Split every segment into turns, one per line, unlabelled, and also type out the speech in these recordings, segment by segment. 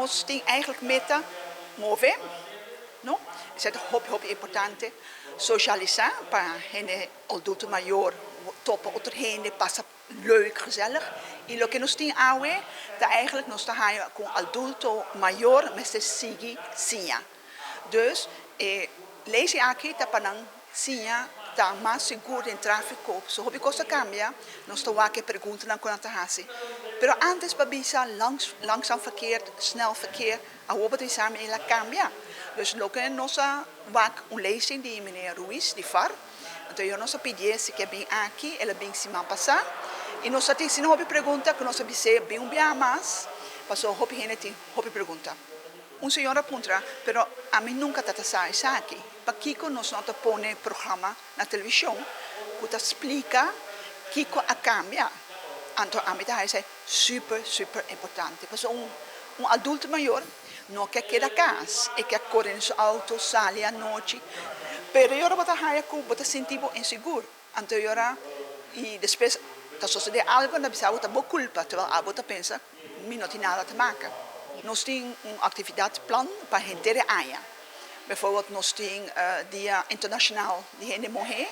Nos tin eigenlijk meta move, no? Esey ta hopi hopi importante. Socialisa pa hende adulto mayor topa otro hende, pasa leuk, gezellig. Y loke nos tin awe, ta eigenlijk nos ta haya cu adulto mayor mester sigui siña. Dus lezing aki ta pa nan siña ta mas sigur den trafico. So hopi cos a cambia, nos ta wak e preguntanan cu nan ta haci. Pero antes pa bisa langs, langzaam verkeer, snel verkeer, awor bo ta bisa mi el a cambia. Dus loke nos a wak un lezing di meneer Ruiz di VAR. Anto nos a pidi si kier bin aki, el a bin siman pasa. Y nos a tin hopi pregunta cu nos a bis'e bin un biaha mas, paso hopi hende tin hopi pregunta. Un señora a puntra, pero ami nunca tabata sa esaki. Pakico nos no ta pone programa na television cu ta splica kico a cambia? Anto ami ta haya super, super importante. Paso un adulto mayor no kier keda cas, e kier core den su auto, sali anochi. Pero ora bo ta haya cu bo ta sinti bo insigur. Anto ora y despues ta sucede algo, nan bisa ta bo culpa, terwijl abo ta pensa, mi no tin nada te maken. Nos tin un actividad plan pa henter aña. Bijvoorbeeld nos tin Dia Internacional di Hende Muhe,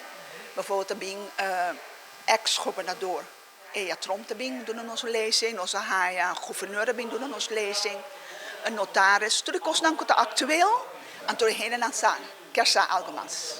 bijvoorbeeld tambe ex-gobernador Ea Tromp tambe duna nos lezing, nos a haya gouverneur tambe duna nos lezing, een notaris, tur cosnan cu ta actueel, anto hendenan sa, kier sa algo mas.